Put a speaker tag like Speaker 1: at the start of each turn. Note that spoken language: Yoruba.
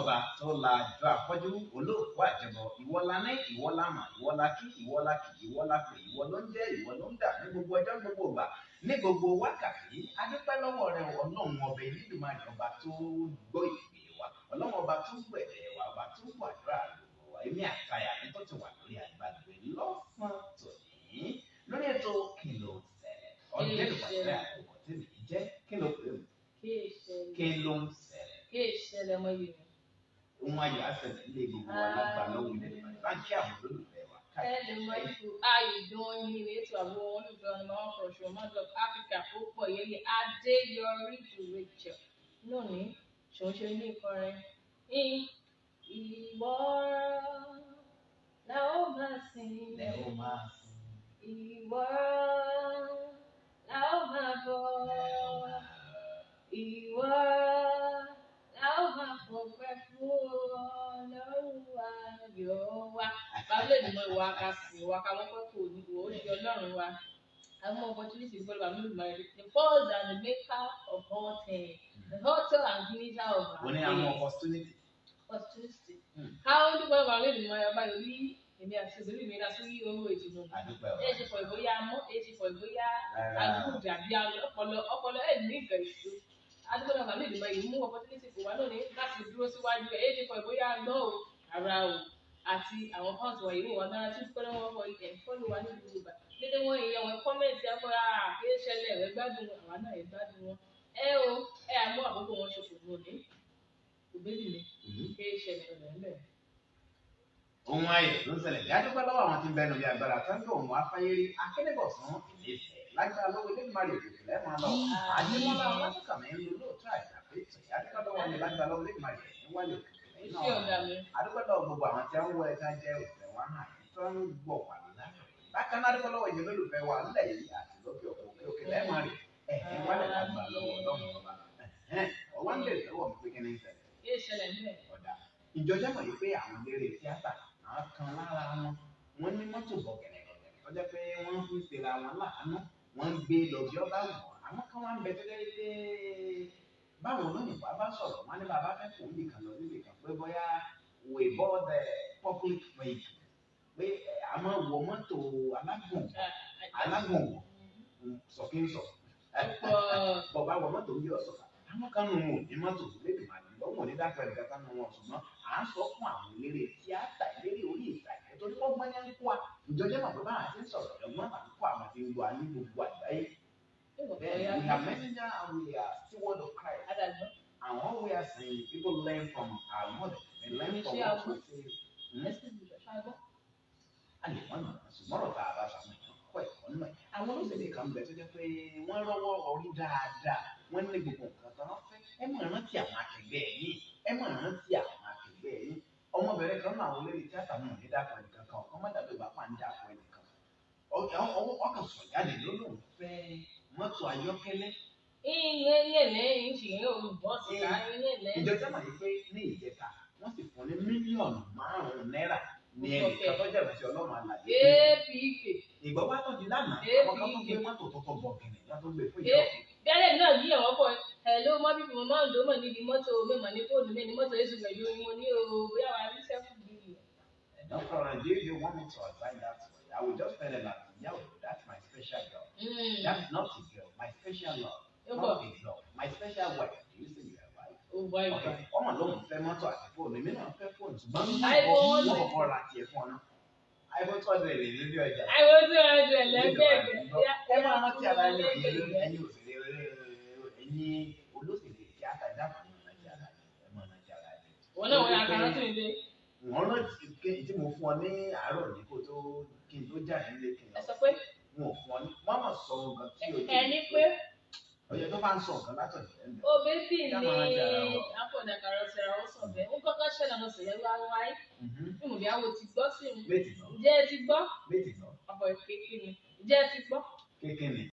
Speaker 1: Ọba tó la àjọ àfọ́jú olóòkú àjẹbọ, ìwọ la ní, ìwọ la mọ̀, ìwọ la kí, ìwọ la kì, ìwọ la pè, ìwọ ló ń jẹ́, ìwọ ló ń dà ní gbogbo ọjọ́, gbogbo ìgbà, ní gbogbo wákàtí. Adúpẹ́ lọ́wọ́ rẹ, Ọlọ́run ọba Elédùmarè, ọba tó gbọ́ ìpè wa, Ọlọ́run ọba tó gbẹ̀dẹ̀ wa, ọba tó gbàdúrà gbogbo wa. Èmi àtàyà ní tó ti wà lórí àgbàgbé lọ́sàn-án tòní lórí ètò Kí ló ń ṣẹlẹ̀. Ọ̀dẹ́dùpàdé àkókò tí mi jẹ́ kí ló pè mí, kí ló ń ṣẹlẹ̀.
Speaker 2: Kí ìṣẹ̀lẹ̀ ọmọ yìí ni.
Speaker 1: Ohun ayọ̀ àṣẹlẹ̀ nílé gbogbo wa lágbà lọ́wọ́ Elédùmarè. Bá ń kí àwọn olólùfẹ́ wa
Speaker 2: Hello, my
Speaker 1: káàkiri.
Speaker 2: people. How you doing? Ní ètò àwọn olùfẹ́ ọ̀nà máa ń fọ̀rọ̀ ṣùgbọ́n máa of Africa ó pọ̀ yẹ́yẹ́ Adéyọrí ju Rachel. Lónìí, ṣòun ṣe ní ìkọrin. Ìwọ la ó máa sìn.
Speaker 1: Lẹ́ ó máa sìn.
Speaker 2: Ìwọ la ó máa bọ̀. Ìwọ la ó máa fọpẹ́ fún Ọlọ́run ayọ̀ wa. Bàbá lè mọ ìwà ká sí ìwà ká wọ́n pẹ́ kò ní ìwọ ó ṣe Ọlọ́run wa. Àwọn opportunity gbọ́dọ̀ bàbá lè mọ the first and the maker of all things, the author and finisher of our
Speaker 1: Wọ́n ní àwọn
Speaker 2: faith.
Speaker 1: Opportunity.
Speaker 2: Opportunity. Káwọn dúpẹ́ bàbá lè mọ ọba yòó èmi àti òṣèlú mi la tún yí owó ìtùnú.
Speaker 1: Àdúpẹ́ o.
Speaker 2: Ẹ ṣe fọ ìbóyá mọ́, ẹ ṣe fọ ìbóyá
Speaker 1: Rárá.
Speaker 2: agbóòdì àbí ọpọlọ ọpọlọ ẹ ní ìfẹ́ ìṣó. Adúgbò náà bàbá ìdìbò yìí mú opportunity kò wá lónìí láti dúró síwájú ẹ ṣe fọ ìbóyá gbọ́ o ara o àti àwọn fans wa yìí wà náírà tí pẹ́lú wọn fọ ẹ̀ follow wa ní gbogbo ìgbà dédé wọn ìyẹn wọn comment akọ kí ẹ ṣẹlẹ̀ ẹ gbádùn àwa náà, ẹ gbádùn wọn ẹ o ẹ àmú àkókò wọn ṣòfò lónìí òbẹ́bí mi kí ẹ ṣẹlẹ̀ ọ̀rẹ́.
Speaker 1: Ohun ayọ̀ ló ń ṣẹlẹ̀ bí. Adúpẹ́ lọ́wọ́ àwọn tí ń bẹnu bí agbára tó ń gbé òun afáyérí akẹ́lẹ́bọ̀sán ìlẹ́fẹ̀ẹ́ lágbára lọ́wọ́ Elédùmarè, òkùnkùn lẹ́ẹ̀mọ́ lọ. Àdémọ́lá Ọlásùnkànmí ń lo lóòótọ́ àìsàpé tó adúpẹ́ lọ́wọ́ ní lágbára lọ́wọ́ Elédùmarè ní wálé òkùnkùn lẹ́yìn
Speaker 2: Iṣẹ́ ọ̀gá
Speaker 1: náà.
Speaker 2: Mi.
Speaker 1: Adúpẹ́ lọ́wọ́ gbogbo àwọn tí wọ́n wọ ẹja jẹ́ òṣìṣẹ́ wọn hàn tó ń gbọ̀ wà lára. Bákan náà, adúpẹ́ lọ́wọ́ ìyẹn olólùfẹ́ wa nílẹ̀ yìí àti lókè òkun, òkè òkè lẹ́ẹ̀mọ́ rè ẹ̀hìn wálẹ̀ lágbára lọ́wọ́ Ọlọ́run ọba. Ọwọ́ ń bèrè lọ́wọ́ mi pé kí ni ń ṣẹlẹ̀.
Speaker 2: Kí ẹ ṣẹlẹ̀ nílẹ̀.
Speaker 1: Ọ̀dà ìjọjọ́ mọ̀ yìí pé àwọn eléré tíátà, àwọn kan lára wọn, wọ́n ní mọ́tò bọ̀gẹ̀nẹ̀bọ̀gẹ̀nẹ̀ tó jẹ́ pé wọ́n fi ń ṣera wọn láàánú, wọ́n ń gbé lọ bí ọba wù wọ́n. Àwọn kan wá ń bẹ tó jẹ́ pé báwọn olóyìnbó bá sọ̀rọ̀, wọ́n ní bàbá fẹ́ kó nìkan lọ níbì kan pé bóyá we board the public vehicle, pé a máa wọ mọ́tò alágùn alágùn sọ̀kínsọ̀ bọ̀bá wọ mọ́tò ń bí ọ̀sọ̀kà. Àwọn kan nù wọn ò ní mọ́tò lédè màlúù lọ́wọ́ ní dákọ̀ ẹ̀dá kan nù wọn, ṣùgbọ́n à ń sọ fún àwọn eléré tíátà, eléré orí ìtàgé, torí wọ́n gbọ́n yẹn ń kó wa. Ìjọjẹ́ mọ̀ pé báwa ti ń sọ̀rọ̀ ẹ̀gbọ́n àti kó àwọn ti ń gbọ́ ní gbogbo àgbáyé. Bẹ́ẹ̀ we are messenger and we are steward of Christ, and what we are saying, people learn from our model, they learn from what we say. A lè wọ́n nà, ṣùgbọ́n ọ̀rọ̀ tá a bá sọ, àwọn èèyàn kọ́ ẹ̀kọ́ nínú ẹ̀. Àwọn olóṣèlú kan bẹ tó jẹ́ pé wọ́n rọ́wọ́ orí dáadáa, wọ́n ní gbogbo nǹkan tó wọ́n fẹ́. Ẹ mọ̀ rántí àwọn akẹgbẹ́ yín, ẹ mọ̀ rántí àwọn akẹgbẹ́ yín. Ọmọbìnrin kan náà, àwọn olórí tíátà náà ní dákọ̀ ẹnìkan kan, ọkàn má dàbí ìgbà pàǹdà dákọ̀ ẹnìkan, ọkàn sọ̀ jáde ló lóun fẹ́ mọ́tò ayọ́kẹ́lẹ́. Ìjọ jẹ́ mọ̀ yìí pé ní ìjẹta, wọ́n sì fún ní mílíọ̀nù 5 náírà ní ẹnìkan tó jẹ́ ìránṣẹ́ Ọlọ́run àlàyé.
Speaker 2: APK.
Speaker 1: Ìgbọ́ wá tó di lánàá, àwọn kan tó gbé mọ́tò tuntun bọ̀gìnì, wọ́n tó gbé fún ìjọ.
Speaker 2: Bẹ́ẹ̀ náà yí ẹ̀wọ̀n pọ̀. Hello, mọ́ bíbí mo máa ń lò mọ̀ níbi mọ́tò mẹ́mọ̀ ní fóònù mi ní mọ́tò èsù pẹ̀lú mo ní o bóyá wàá rí 7 billion.
Speaker 1: No problem. Do you want me to advise that way? I will just tell them that, yo, that's my special girl. That's not a girl, my special love. Not a love, my special wife. Do you say you are wife?
Speaker 2: Ó wá ìgbà.
Speaker 1: Okay. Ọmọ lóun fẹ́ mọ́tò àti fóònù, èmi náà fẹ́ fóònù, ṣùgbọ́n
Speaker 2: iPhone.
Speaker 1: wọ́n kọ́kọ́ ra tiẹ̀ fún ọ náà. iPhone 200 lè níbi ọjà.
Speaker 2: iPhone 200 lẹ́gbẹ̀ẹ́.
Speaker 1: Ẹ máa rántí ara ẹni ẹ̀yin òṣèré, ẹ̀yin olóṣèlú tíátà, dábàá ní ọ̀nà ara yín, ẹ máa rántí ara yín.
Speaker 2: Wọn náà wọ́n yà kàrọ́ tún ilé.
Speaker 1: Wọ́n rántí tí mo fún ọ ní àárọ̀ ní kó tó kí n tó jáde nílé kí n
Speaker 2: Ẹ
Speaker 1: lọ.
Speaker 2: sọ pé
Speaker 1: Wọn ò fún ọ ní wọ́n mọ̀ sọ nǹkan tí o
Speaker 2: ẹni pé
Speaker 1: ọyọ tó bá ń sọ nǹkan látọ̀dọ̀ ẹ̀ ń bẹ̀.
Speaker 2: Ó bébì
Speaker 1: Ká
Speaker 2: ní
Speaker 1: máa rántí ara wa.
Speaker 2: Àpọ̀dà kàrọ̀ tẹ̀ra ó sọ bẹ́ẹ̀. Ó kọ́kọ́ ṣẹlẹ̀ lọ sọ̀yẹ́ wá wáyé. Mímú bí àwọn ti gbọ́ sí mi.
Speaker 1: Méjì náà.
Speaker 2: Ǹjẹ́ ẹ ti gbọ́?
Speaker 1: Méjì náà.
Speaker 2: Ọ̀pọ̀ ìkékeré ni. Ǹjẹ́ ẹ ti gbọ́?
Speaker 1: Kékeré.